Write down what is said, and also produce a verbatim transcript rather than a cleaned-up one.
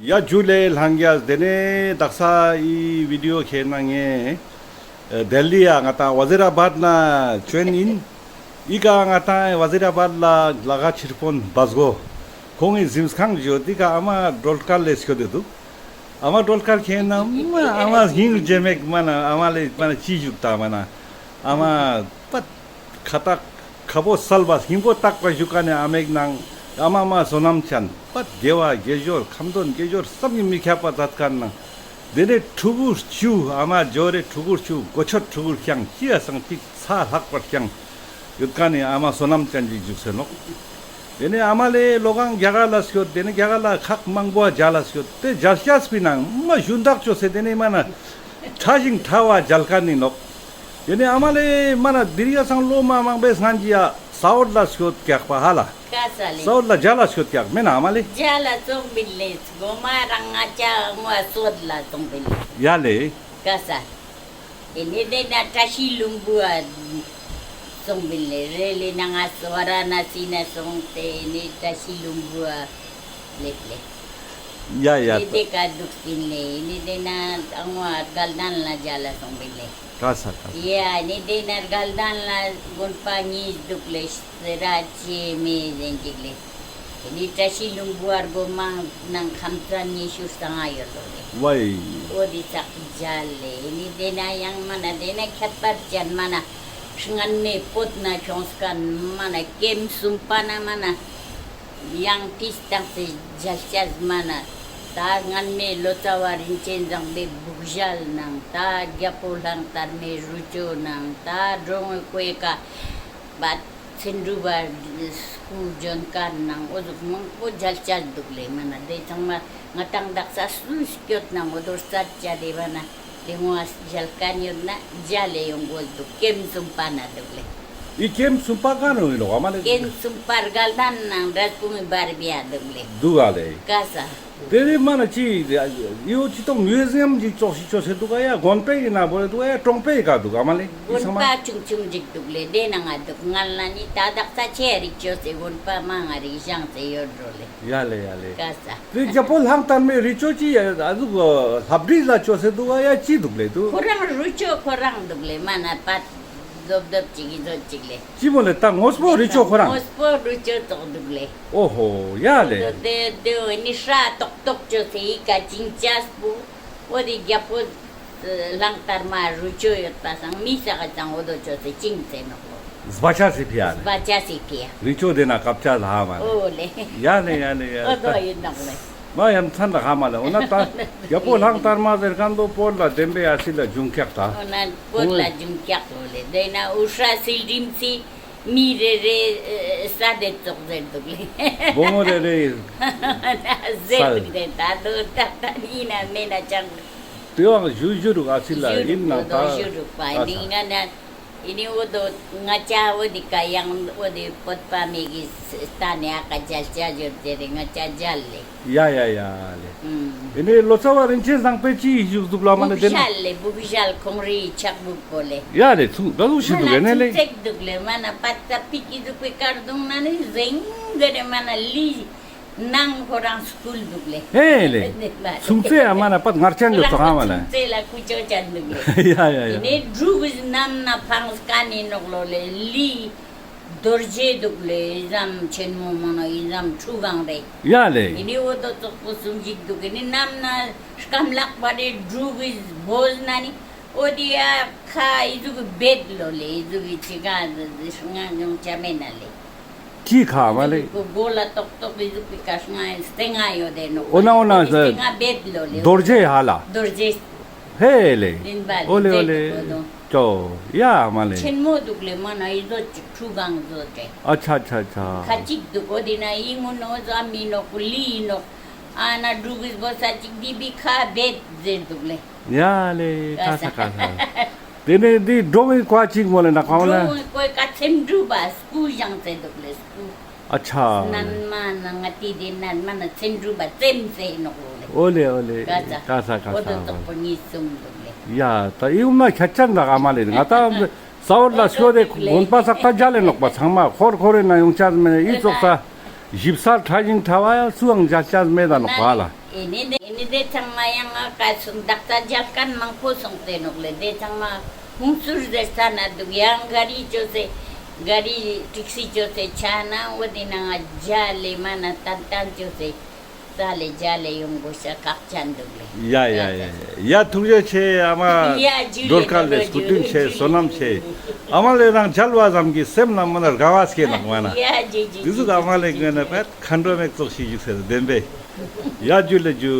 ཡ་ཇུ་ལེ་ལྷན་རྒྱས། དེ་ནས་དག་ས་འི་བི་ཌི་ཡོ་ཁྱེད་ན་ངས་ཨ་དིལ་ལི་ཡ་ང་ཏང་ཝ་ཛི་ར་བཱད་ན་བྱོན་ཡིན། འི་ཀ་ང་ཏང་ཝ་ཛི་ར་བཱད་ལ་ལ་ཁ་ཕྱིར་པོན་བ་སྒོ་ཁོང་གི་གཟིམས་ཁང་བཞུགས། འི་ཀ་ཨ་མ་སྒྲོལ་དཀར་ལེ་སྐྱོད་དེ་འདུག། ཨ་མ་སྒྲོལ་དཀར་ཁྱེད་ན་ཨ་མ་སྙིང་རྗེ་མེད་མ་ན། ཨ་མ་ལེ་མ་ན་ཅི་བཞུགས་ད་མ་ན། ཨ་མ་པད་ཁ་བཏགས་ཁ་པོ་སལ་བ་སྙིང་པོ་བཏགས་པ་བཞུགས་ཀ་ནས་ཨ་མེག་ནང་ཨ་མ་མ་བསོད་ནམས་ཅན་པད་དགེ་བ་དགེ་སྦྱོར་ཁ་འདོན་དགེ་སྦྱོར་བསམ་གྱིས་མི་ཁྱབ་པ་མཛད་ཁན་ནང་། དེ་ནས་ཕྲུ་གུ་བཅུ། ཨ་མ་ཇོ་རེ་ཕྲུ་གུ་བཅུ་གོ་ཆོད་ཕྲུ་གུ་རྐྱང་ཅི་ཡ་སང་ཅིག་ཚ་ལྷག་པར་རྐྱང་ཡོད་ཀ་ནས་ཨ་མ་བསོད་ནམས་ཅན་ཅིག་བཞུགས་སེ་ནོག། དེ་ནས་ཨ་མ་ལེ་ལོ་གང་རྒྱ་གར་ལ་སྐྱོད། དེ་ནས་རྒྱ་གར་ལ་ཁག་མང་པོ་མཇལ་ལ་སྐྱོད། དེ་མཇལ་སྐྱ་སྤི་ནང་མ་ཞུན་དག་ཅོ་སེ་དེ་ནས་མ་ན་ཕྲ་ཞིང་ཕྲ་བ་མཇལ་ཁན་ནི་ནོག། དེ་ནས་ཨ་མ་ལེ་མ་ན་དེ་རིང་ཡ་སང་ལོ་མ་མང་པོའི་སྔན་གྱི་ཡ་ས་འོག་ལ་སྐྱོད་ཀྱག་པ་ཧ་ལ། ཀ་ས་ལེ། ས་འོག་ལ་མཇལ་ལ་སྐྱོད་ཀྱག་མེད་ན་ཨ་མ་ལེ། མཇལ་ལ་སོང་བིན་ལེ། གོ་མ་རང་ང་ཅག་ངོ་ས་འོག་ལ་སོང་བིན་ལེ། ཡ་ལེ། ཀ་ས། ཨེ་ནི་དེ་ན་བཀྲ་ཤིས་ལྷུན་པོ་ཨ་སོང་བིན་ལེ། རེ་ལེ་ན་ང་ཝ་ར་ན་སི་ན་སོང་སྟེ་ཨེ་ནི་བཀྲ་ཤིས་ལྷུན་པོ་ཨ་ལེབ་ལེ། ཡ་ཡ། ཨེ་ནི་དེ་ཀ་འདུག་སྟིན་ལེ། ཨེ་ནི་དེ་ན་ཨ་ངོ་ཨ་དགའ་ལྡན་ལ་མཇལ་ལ་སོང་བིན་ལེ། ཀ་ས་ཀ་ས། ཡ་ཨེ་ནི་དེ་ན་དགའ་ལྡན་ལ་དགོན་པ་གཉིས་འདུག་ལེ། སེ་ར་ཅེ་མེ་ཟེར་ཅིག་ལེ། ཨེ་ནི་བཀྲ་ཤིས་ལྷུན་པོ་ཨར་གོ་མང་ནང་ཁམས་ཚན་ཉི་ཤུ་རྩ་ལྔ་ཡོད་ལོ་ལེ། ཝའི། འོ་དེ་ཙག་མཇལ་ལེ། ཨེ་ནི་དེ་ན་ཡང་མ་ན་དེ་ན་ཁྱད་པར་ཅན་མ་ན་སྔན་མེ་བོད་ན་ཁྱོངས་ཁན་མ་ན་ཀེམ་སུམ་པ་ན་མ་ན་ཡང་ཏིས་ཏང་སེ་མཇལ་ཅས་མ་ན། ད་སྔན་མེ་ལོ་ཙཱ་བ་རིན་ཆེན་བཟང་པོའི་བུ་གཞལ་ནང་ད་རྒྱལ་པོ་གླང་དར་མའི་རུ་ཅོ་ནང་ད་འགྲོ་ངེ་ཀོའི་ཀ་བ་ཚན་དྲུག་པ་སྐུ་བྱོན་ཁན་ནང་འོ་ཟུག་མང་པོ་མཇལ་ཅས་འདུག་ལེ། མ་ན་དེ་ཚང་མ་ང་ཏང་དག་ས་སུ་སྐྱོད་ནང་འོ་དོ་རྩད་ཅ་དེ་བ་ན་དེ་ངོ་མཇལ་ཁན་ཡོད་ན་མཇལ་ལེ་ཡོང་དགོས་འདུག། ཀེམ་སུམ་པ་ན་འདུག་ལེ། འི་ཀེམ་སུམ་པ་ག་ནོ་ཡིན་ནོག་ཨ་མ་ལེ། ཀེམ་སུམ་པ་དགའ་ལྡན་ནང་འབྲས་སྤུངས་བར་བི་ཡ་འདུག་ལེ། འདུག་ག་ལེ། ཀ་ས། དེ་རེ་མ་ན་ཅི་འི་བོ་ཅི་ཏོང་མིའུ་ཟི་ཡམ་ཅིག་ཙོགས་ཤིག་ཅོས་སེ་འདུག་ག་ཡ། དགོན་པའི་ཡིན་ན་བོ་རེ་འདུག་ག་ཡ། གྲོང་པའི་ཀ་འདུག་ཨ་མ་ལེ། འི་ཚང་མ་དགོན་པ་ཆུང་ཆུང་ཅིག་འདུག་ལེ། དེ་ནང་ང་འདུག། ང་ལ་ནི་ད་དག་ས་ཆེ་རིག་ཅོས་སེ་དགོན་པ་མང་ང་རིག་བཞེངས་སེ་ཡོད་འགྲོ་ལེ། ཡ་ལེ་ཡ་ལེ། ཀ་ས། དེ་རྒྱལ་པོ་གླང་དར་མའི་རུ་ཅོ་ཅི་ཡ་ཨ་ཟུག་ལྷ་བྲིས་ལ་ཅོས་སེ་འདུག་ག་ཡ། ཅི་འདུག་ལེ་འདུག། ཁོ་རང་རུ་ཅོ་ཁོ་རང་འདུག་ལེ། མ་ན་པད་རྡོབ་རྡོབ་ཅིག་གི་བཟོ་ཅིག་ལེ། ཅི་མོ་ལེ། ད་དངོས་པོ་རུ་ཅོ་ཁོ་རང་། དངོས་པོ་རུ་ཅོ་ཙོགས་འདུག་ལེ། ཨོ་ཧོ། ཡ་ལེ། དེ་དེ་ནི་ཧྲ་ཏོག་ཏོག་ཅོས་སེ་འི་ཀ་ཅིང་ཅས་པོ། འོ་དེ་རྒྱལ་པོ་གླང་དར་མ་རུ་ཅོ་ཡོད་པ་སང་མི་ས་ག་ཙང་འོ་དོ་ཅོས་སེ་ཅིང་ཙེ་ནོག་ལོ། སྦ་ཆ་སི་ཕི་ཡ་ལེ། སྦ་ཆ་སི་ཕི་ཡ། རུ་ཅོ་དེ་ན་ཀབ་ཆ་ལ་ཧ་མ་ལེ། ཨོ་ལེ། ཡ་ལེ་ཡ་ལེ་ཡ། འོ་དོ་ཡིན་ནོག་ལེ། མ་ཡ་མཚན་ལ་ཧ་མ་ལེ། འོ་ན་ད་རྒྱལ་པོ་གླང་དར་མ་ཟེར་ཁན་པོ་བོད་ལ་བདེན་པའི་ཨ་སི་ལ་བྱུང་ཀྱག་ད། འོ་ན་བོད་ལ་བྱུང་ཀྱག་ལོ་ལེ། དེ་ན་དབུ་སྐྲ་སིལ་རིམ་སི་མི་རེ་རེ་ས་དེ་ཙོགས་ཟེར་འདུག་ལེ། བུ་མོ་རེ་རེ་ཟེར་འདུག་ལེ། ད་དོ་ད་ད་ཡིན་ན་མེད་ན་ཅང་། དེ་བང་ཞུ་ཞུ་རུག་ཨ་སི་ལ་ཞུ་ཡིན་ན་རུག་ད། དོ་ཞུ་རུག་པ་ཨ་ནི་ས་ང་ན། ཨེ་ནི་འོ་དོ་ང་ཅ་འོ་དི་ཀ་ཡང་འོ་དི་བོད་པ་མི་གི་ལྟ་ནས་ཨ་ཀ་མཇལ་ཅ་ཡོད་དེ་རེ་ང་ཅ་མཇལ་ལེ། ཡ་ཡ་ཡ་ལེ། ཨུམ། ཨེ་ནི་ལོ་ཙཱ་བ་རིན་ཆེན་བཟང་པོས་ཅི་བཞུགས་འདུག་ལ་མ་ལེ་བུ་དེ་ན། བུ་གཞལ་ལེ། བུ་གཞལ་ཁོང་རི་ཕྱག་བུ་པོ་ལེ། ཡ་ལེ། ཚུགས་ད་ལུ་ཤི་འདུག་ཨེ་ནི་ལེ། ཚུགས་ཚེག་འདུག་ལེ། མ་ན་པ་ཏ་པི་ཀི་འདུག་པའི་དཀར་གདོང་ན་ནི་རིང་དེ་རེ་མ་ན་ལི། ནང་ཁོ་རང་སྐུལ་འདུག་ལེ། ཧེ་ལེ། ཚུན་ཚེ་ཨ་མ་ན་པད་ངར་ཅན་ཡོད་ཚོགས་ཨ་མ་ལེ། ཚུན་ཚེ་ལ་ཁུ་ཅོ་ཅན་འདུག་ལེ། ཡ་ཡ་ཡ། ཨེ་ནེ་འབྲུག་གི་གནམ་ན་འཕངས་ཀ་ནེ་ནོག་ལོ་ལེ། ལི་རྡོ་རྗེ་འདུག་ལེ། ཨི་ཙམ་ཆེན་མོ་མ་ནོག། ཨི་ཙམ་ཁྲུ་གང་རེ། ཡ་ལེ། ཨེ་ནེ་འོ་དོ་ཙོག་པོ་གསུམ་ཞིག་འདུག། ཨེ་ནེ་གནམ་ན་སྐམ་ལག་པ་རེ་འབྲུག་གི་བོས་ན་ནི། འོ་དེ་ཡ་ཁ་ཨི་ཟུག་གི་བེད་ལོ་ལེ། ཨི་ཟུག་གི་ཅི་ག་ང་ཡོང་ཆ་མེད་ན་ལེ། ཅི་ཁ་མ་ལེ། ཨི་ཟུག་གི་མགོ་ལ་ཏོག་ཏོག་ཨི་ཟུག་གི་ཀ་ཤ་ང་སྟེ་ང་ཡོད་དེ་ནོག། འོ་ན་འོ་ན་སྟེ་ང་བེད་ལོ་ལེ། རྡོ་རྗེ་ཧ་ལ། རྡོ་རྗེ། ཧེ་ལེ། ཨོ་ལེ་ཨོ་ལེ། ཅོ་ཡ་མ་ལེ། ཆེན་མོ་འདུག་ལེ། མ་ན་ཨི་ཟོ་ཅིག་ཁྲུ་གང་ཟོ་ཏེ། ཨ་ཆ་ཆ་ཆ། ཁ་ཅིག་འདུག། འོ་དེ་ན་ཨི་ངུ་ནོ་ཟ་མི་ནོག་ལི་ནོག། ཨ་ན་འབྲུག་གི་བོ་ས་ཅིག་འདི་བི་ཁ་བེད་ཟེར་འདུག་ལེ། ཡ་ལེ། ཀ་ས་ཀ་ས། དེ་ནས་འདི་འགྲོ་བའི་བཀའ་གཅིག་མོ་ལེ་ན་ཁོང་ལ། འགྲོ་བའི་བཀའ་ཚེམ་དྲུབ་པ་སྐུ་བཞེངས་ཏེ་འདུག་ལེ་སྐུ། ཨ་ཆ། ནན་མ་ན་ང་ཏི་དེ་ནན་མ་ན་ཚེམ་དྲུབ་པ་ཚེམ་ཟེར་ནོག་ལེ། ཨོ་ལེ་ཨོ་ལེ། ཀ་ས། ཀ་ས་ཀ་ས། འོ་དོ་ཙོག་པོ་གཉིས་གསུམ་འདུག་ལེ། ཡ་ད་ཨི་འུ་མ་ཁྱད་ཅན་རག་ཨ་མ་ལེ། ང་ད་ས་འོག་ལ་སྐྱོད་དེ་དགོན་པ་ས་ཀ་མཇལ་ལེ་ནོག་པ་ཚང་མ་ཁོར་ཁོར་རེ་ན་ཡོང་ཆ་མེད་ཨི་ཙོག་ས། ཞིབ་གསལ་ཕྲ་ཞིང་ཕྲ་བ་ཡ་སུའང་མཇལ་ཆ་མེད་ད་ནོག་པ་ལ། ཨེ་ནི་དེ་ཨེ་ནི་དེ་ཚང་མ་ཡང་ང་ཀ་སུང་དག་ས་མཇལ་ཁན་མང་པོ་སོང་སྟེ་ནོག་ལེ། དེ་ཚང་མ་ཧུང་སུར་ཟེར་ས་ན་དུག། ཡང་ག་རི་ཅོས་སེ་ག་རི་ཊེག་སི་ཅོས་སེ་ཆ་ན་འོ་དེ་ན་ང་མཇལ་ལེ་མ་ན་ཏན་ཏན་ཅོས་སེ་ས་ལེ་མཇལ་ལེ་ཡོང་གོ་ཤ་ཁག་ཅན་དུག་ལེ། ཡ་ཡ་ཡ་ཡ། ཐུགས་རྗེ་ཆེ། ཨ་མ་ཡ་ཇུ་ལེ་རྡོར་དཀར་ལེ་ཇུ་སྐུ་དྲིན་ཆེ། ཇུ་བསོད་ནམས་ཆེ། ཨ་མ་ལེ་རང་མཇལ་བ་ཙམ་གྱིས་སེམས་ལ་མ་ན་དགའ་བ་སྐྱེས་ནོག་མ་ན། ཡ་ཇུ་ཇུ་དེ་ཟུག་ཨ་མ་ལེ་གོ་ན་པད་མཁའ་འགྲོ་མེ་ཙོགས་ཤིག་བཞུགས་ཟེར་བདེན་པས། ཡ་ཇུ་ལེ་ཇུ།